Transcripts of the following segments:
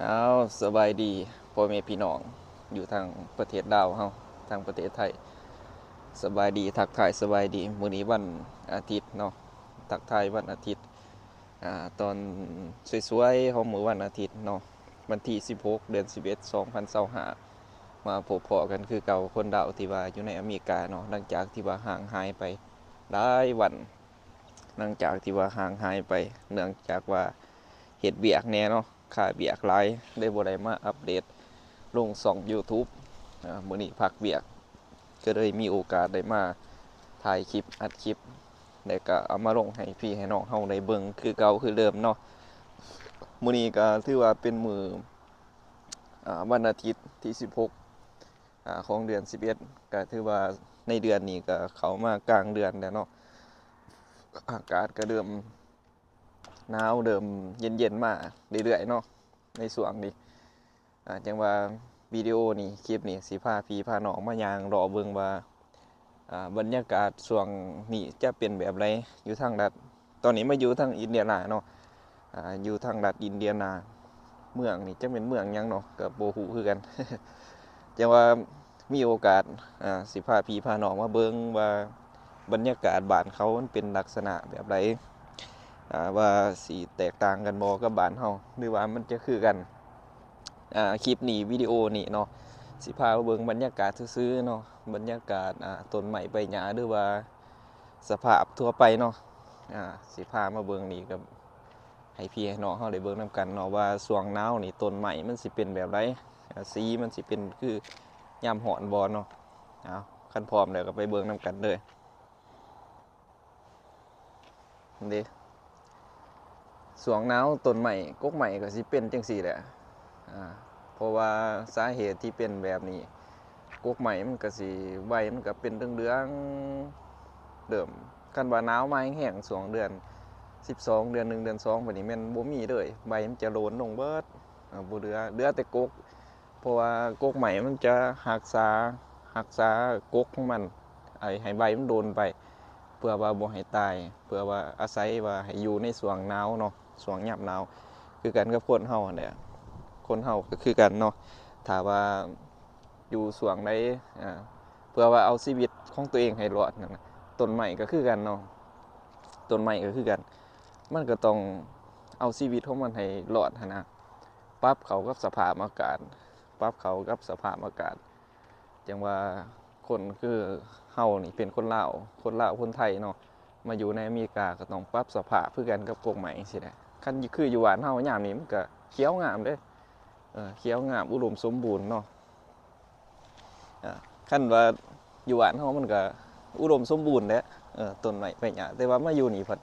ອ້າວ ສະບາຍດີພໍ່ແມ່ພີ່ນ້ອງຢູ່ທາງປະເທດລາວເຮົາ ທາງປະເທດໄທ ສະບາຍດີ ທັກທາຍສະບາຍດີ. ມື້ນີ້ວັນອາທິດເນາະ ທັກທາຍວັນອາທິດ ອາ ຕອນສວຍໆຂອງມື້ວັນອາທິດເນາະ ວັນທີສິບຫົກ ເດືອນສິບເອັດ ສອງພັນຊາວຫ້າ ມາພົບພໍ້ກັນຄືເກົ່າ ຄົນລາວທີ່ວ່າຢູ່ໃນອາເມລິກາເນາະ ຫຼັງຈາກທີ່ວ່າຫ່າງຫາຍໄປຫຼາຍວັນ ຫຼັງຈາກທີ່ວ່າຫ່າງຫາຍໄປ ເນື່ອງຈາກວ່າເຮັດວຽກແດ່ເນາະ ຄາວຽກຫຼາຍ ເລີຍບໍ່ໄດ້ມາອັບເດດລົງຊ່ອງຢູທູບ. ອາ ມື້ນີ້ພັກວຽກ ກໍເລີຍມີໂອກາດໄດ້ມາຖ່າຍຄລິບ ອັດຄລິບ ແລ້ວກໍເອົາມາລົງໃຫ້ພີ່ໃຫ້ນ້ອງເຮົາໄດ້ເບິ່ງຄືເກົ່າຄືເດີມເນາະ. ມື້ນີ້ກໍຖືວ່າເປັນມື້ ອາ ວັນອາທິດທີສິບຫົກ ອາ ຂອງເດືອນສິບເອັດ ກໍຖືວ່າໃນເດືອນນີ້ກໍເຂົ້າມາກາງເດືອນແລ້ວເນາະ ອາກາດກໍເລີ່ມໜາວ ເລີ່ມເຢັນໆມາເລື້ອຍໆເນາະ ໃນຊ່ວງນີ້. ອາ ຈັ່ງວ່າວິດີໂອນີ້ ຄລິບນີ້ ຊິພາພີ່ພານ້ອງມາຍ່າງເລາະເບິ່ງວ່າ ອາ ບັນຍາກາດຊ່ວງນີ້ຈະເປັນແບບໃດຢູ່ທາງລັດ ຕອນນີ້ມາຢູ່ທາງອິນເດຍນາເນາະ ອາ ຢູ່ທາງລັດອິນເດຍນາ ເມືອງນີ້ຈັກແມ່ນເມືອງຫຍັງເນາະ ກໍບໍ່ຮູ້ຄືກັນ. ຈັ່ງວ່າມີໂອກາດ ອາ ຊິພາພີ່ພານ້ອງມາເບິ່ງວ່າບັນຍາກາດບ້ານເຂົາມັນເປັນລັກສະນະແບບໃດ ອາ ວ່າຊິແຕກຕ່າງກັນບໍ່ກັບບ້ານເຮົາ ຫຼືວ່າມັນຈະຄືກັນ. ອາ ຄລິບນີ້ ວິດີໂອນີ້ເນາະ ຊິພາມາເບິ່ງບັນຍາກາດຊື່ໆເນາະ ບັນຍາກາດ ອາ ຕົ້ນໄມ້ໃບຫຍ້າ ຫຼືວ່າສະພາບທົ່ວໄປເນາະ ອາ ຊິພາມາເບິ່ງນີ້ ກໍໃຫ້ພີ່ໃຫ້ນ້ອງເຮົາໄດ້ເບິ່ງນຳກັນເນາະ ວ່າຊ່ວງໜາວນີ້ຕົ້ນໄມ້ມັນຊິເປັນແບບໃດ ອາ ສີມັນຊິເປັນຄືຍາມຮ້ອນບໍ່ເນາະ. ເອົາ ຄັນພ້ອມແລ້ວກໍໄປເບິ່ງນຳກັນເດີ. ເດ້ ຊ່ວງໜາວຕົ້ນໄມ້ ກົກໄມ້ກໍຊິເປັນຈັ່ງຊີ້ແຫຼະ ອາ ເພາະວ່າສາເຫດທີ່ເປັນແບບນີ້ ກົກໄມ້ມັນກໍຊິ ໃບມັນກໍເປັນເຫຼືອງໆ ເລີ່ມ ຄັນວ່າໜາວມາແຮງໆ ຊ່ວງເດືອນສິບສອງ ເດືອນໜຶ່ງ ເດືອນສອງ ບາດນີ້ແມ່ນບໍ່ມີເລີຍ ໃບມັນຈະໂລນລົງເບິດ ອາ ບໍ່ເຫຼືອ ເຫຼືອແຕ່ກົກ ເພາະວ່າກົກໄມ້ມັນຈະຮັກສາ ຮັກສາກົກຂອງມັນ ໃຫ້ ໃຫ້ໃບມັນໂດນໄປ ເພື່ອວ່າບໍ່ໃຫ້ຕາຍ ເພື່ອວ່າອາໄສວ່າໃຫ້ຢູ່ໃນຊ່ວງໜາວເນາະ ຊ່ວງຍາມໜາວ ຄືກັນກັບຄົນເຮົາຫັ້ນແຫຼະ ຄົນເຮົາກໍຄືກັນເນາະ ຖ້າວ່າຢູ່ຊ່ວງໃດ ອາ ເພື່ອວ່າເອົາຊີວິດຂອງຕົວເອງໃຫ້ລອດນັ້ນນະ ຕົ້ນໄມ້ກໍຄືກັນເນາະ ຕົ້ນໄມ້ກໍຄືກັນ ມັນກໍຕ້ອງເອົາຊີວິດຂອງມັນໃຫ້ລອດຫັ້ນນະ ປັບເຂົ້າກັບສະພາບອາກາດ ປັບເຂົ້າກັບສະພາບອາກາດ ຈັ່ງວ່າຄົນຄືເຮົານີ້ເປັນຄົນລາວ ຄົນລາວຄົນໄທເນາະ ມາຢູ່ໃນອາເມລິກາກໍຕ້ອງປັບສະພາບຄືກັນກັບກົກໄມ້ຈັ່ງຊີ້ແຫຼະ ຄັນຄືຢູ່ບ້ານເຮົາຍາມນີ້ມັນກໍຂຽວງາມເດ້ ເອີ ຂຽວງາມອຸດົມສົມບູນເນາະ ອາ ຄັນວ່າຢູ່ບ້ານເຮົາມັນກໍອຸດົມສົມບູນແຫຼະ ເອີ ຕົ້ນໄມ້ໃບຫຍ້າ ແຕ່ວ່າມາຢູ່ນີ້ພັດ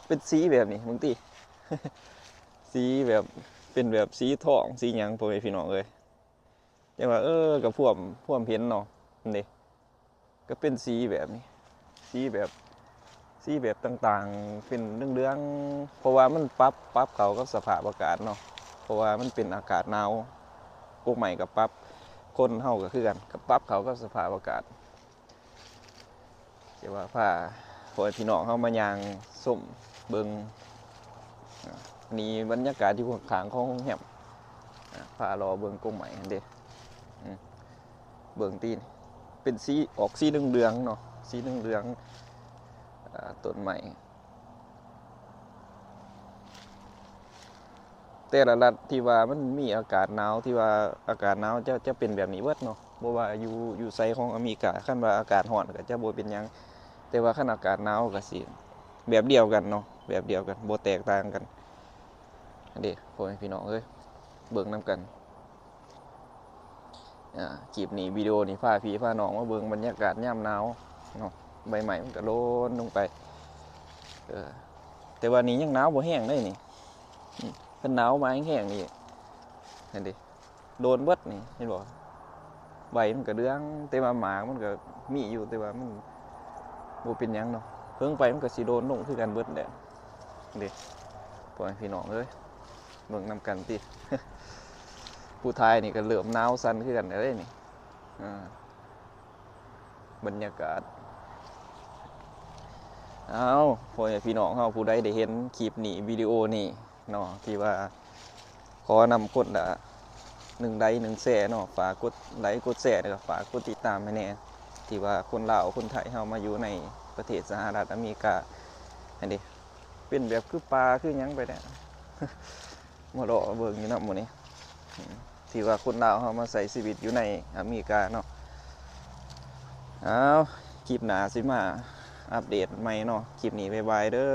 ເປັນສີແບບນີ້ເບິ່ງຕິ ສີແບບ ເປັນແບບສີທອງສີຫຍັງ ພໍ່ແມ່ພີ່ນ້ອງເອີຍ ຈັ່ງວ່າ ເອີ ກໍພວມ ພວມເຫັນເນາະ ນີ້ ກໍເປັນສີແບບນີ້ ສີແບບ ສີແບບຕ່າງໆ ເປັນເຫຼືອງໆ ເພາະວ່າມັນປັບ ປັບເຂົ້າກັບສະພາບອາກາດເນາະ ເພາະວ່າມັນເປັນອາກາດໜາວ ກົກໄມ້ກໍປັບ ຄົນເຮົາກໍຄືກັນ ກໍປັບເຂົ້າກັບສະພາບອາກາດ ຊິວ່າພາພໍ່ແມ່ພີ່ນ້ອງເຮົາມາຍ່າງຊົມເບິ່ງ ອາ ອັນນີ້ບັນຍາກາດຢູ່ຂ້າງໆຂອງໂຮງແຮມ ອາ ພາເລາະເບິ່ງກົກໄມ້ຫັ້ນເດ້ ອືມ ເບິ່ງຕິ ເປັນສີ ອອກສີເຫຼືອງໆເນາະ ສີເຫຼືອງໆ ອາ ຕົ້ນໄມ້ ແຕ່ລະລັດທີ່ວ່າມັນມີອາກາດໜາວ ທີ່ວ່າອາກາດໜາວຈະ ຈະເປັນແບບນີ້ເບິດເນາະ ບໍ່ວ່າຢູ່ ຢູ່ໃສຂອງອາເມລິກາ ຄັນວ່າອາກາດຮ້ອນກໍຈະບໍ່ເປັນຫຍັງ ແຕ່ວ່າຄັນອາກາດໜາວກໍຊິແບບດຽວກັນເນາະ ແບບດຽວກັນ ບໍ່ແຕກຕ່າງກັນ ອັນເດ້ ພໍ່ແມ່ພີ່ນ້ອງເອີຍ ເບິ່ງນຳກັນ ອາ ຄລິບນີ້ ວິດີໂອນີ້ ພາພີ່ພານ້ອງມາເບິ່ງບັນຍາກາດຍາມໜາວເນາະ ໃບໄມ້ມັນກໍໂລນລົງໄປ ເອີ ແຕ່ວ່ານີ້ຍັງໜາວບໍ່ແຮງເດ້ນີ້ ອືມ ຄັນໜາວມາແຮງໆນີ້ ເຫັນເດ້ ໂລນເບິດນີ້ ເຫັນບໍ່ ໃບມັນກໍເຫຼືອງ ແຕ່ວ່າໝາກມັນກໍມີຢູ່ ແຕ່ວ່າມັນບໍ່ເປັນຫຍັງເນາະ ເພິ່ງໄປມັນກໍຊິໂລນລົງຄືກັນເບິດແຫຼະ ເດ້ ພໍ່ແມ່ພີ່ນ້ອງເອີຍ ເບິ່ງນຳກັນຕິ ຜູ້ຖ່າຍນີ້ກໍເລີ່ມໜາວສັ່ນຄືກັນແລ້ວເດ້ນີ້ ອາ ບັນຍາກາດ ອ້າວ ພໍ່ແມ່ພີ່ນ້ອງເຮົາ ຜູ້ໃດໄດ້ເຫັນຄລິບນີ້ ວິດີໂອນີ້ເນາະ ທີ່ວ່າ ຄ ຂໍນຳຄົນລະໜຶ່ງໄລຄ໌ໜຶ່ງແຊເນາະ ຝາກກົດໄລຄ໌ກົດແຊ ແລ້ວກໍຝາກກົດຕິດຕາມໃຫ້ແດ່ ທີ່ວ່າຄົນລາວຄົນໄທເຮົາມາຢູ່ໃນປະເທດສະຫະລັດອາເມລິກາຫັ້ນເດ ເປັນແບບຄືປ່າຄືຫຍັງໄປແດ່ ມາເລາະເບິ່ງຢູ່ນຳມື້ນີ້ ທີ່ວ່າຄົນລາວເຮົາມາໃຊ້ຊີວິດຢູ່ໃນອາເມລິກາເນາະ. ເອົາ ຄລິບໜ້າຊິມາອັບເດດໃໝ່ເນາະ ຄລິບນີ້ບາຍບາຍເດີ.